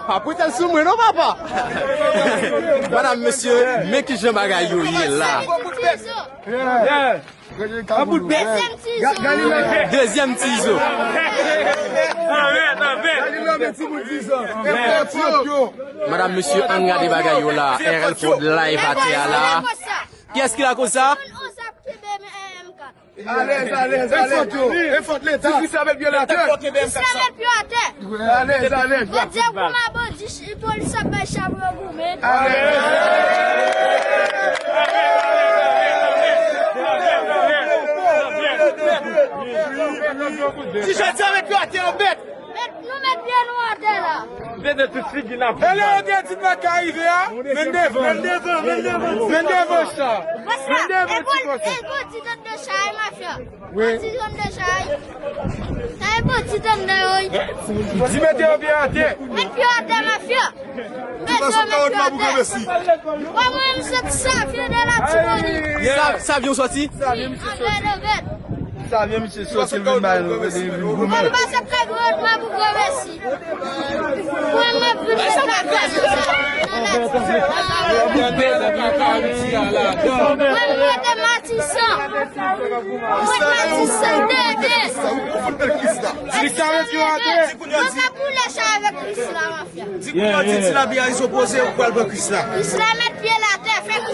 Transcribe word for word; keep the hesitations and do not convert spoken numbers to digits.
Pa pote l sou mwen non, papa. Madam, mesye, men kijan bagay yo ye la. Dezyèm ti zo. Dezyèm ti zo. Dezyèm ti zo. Madam, mesye, ann gade bagay yo la. R L Prod live atè a la. Kiyès ki lakoz sa? Alèz, alèz, alèz. E fòt yo. E fòt Leta. Ti Kris la met pye l atè. Kris la met pye atè. Alèz, alèz. Bondye goumen, bondye ch-, polis ap bay chapo yo goumen. Alèz. Ti jèn sa met pye atè, yo met. Met, nou met pye nou atè la. Vede tout figi n ap. E lè yo te di n pa ka rive a, men devan. Men devan, men devan. Men devan sa. Men devan ti kòsè. E bandi tann de chay, mafya. Wi. Bandi tann de chay. Sa e bandi tann de yo. Di mete yo pye atè. Met pye atè, mafya. Met yo, met pye atè. Wa mwen, m sot sa vye de la Tibonit. Sa, sa vye w soti? Sa vye, misye soti. Sa vye, misye soti, l vin bay nou, vin goumen. Mwen pase kay gwo mwen pou gwo mèsi. Mwen, mwen vin fè kaka sou sa. Mwen, mwen te Matisan. Mwen Matisan, bebe. Mwen pa pou lèch avèk Kris la, mafya. Di kounye a, di ti labi a, izo poze, ou pral pran Kris la. Kris la met pye l atè, fè Kris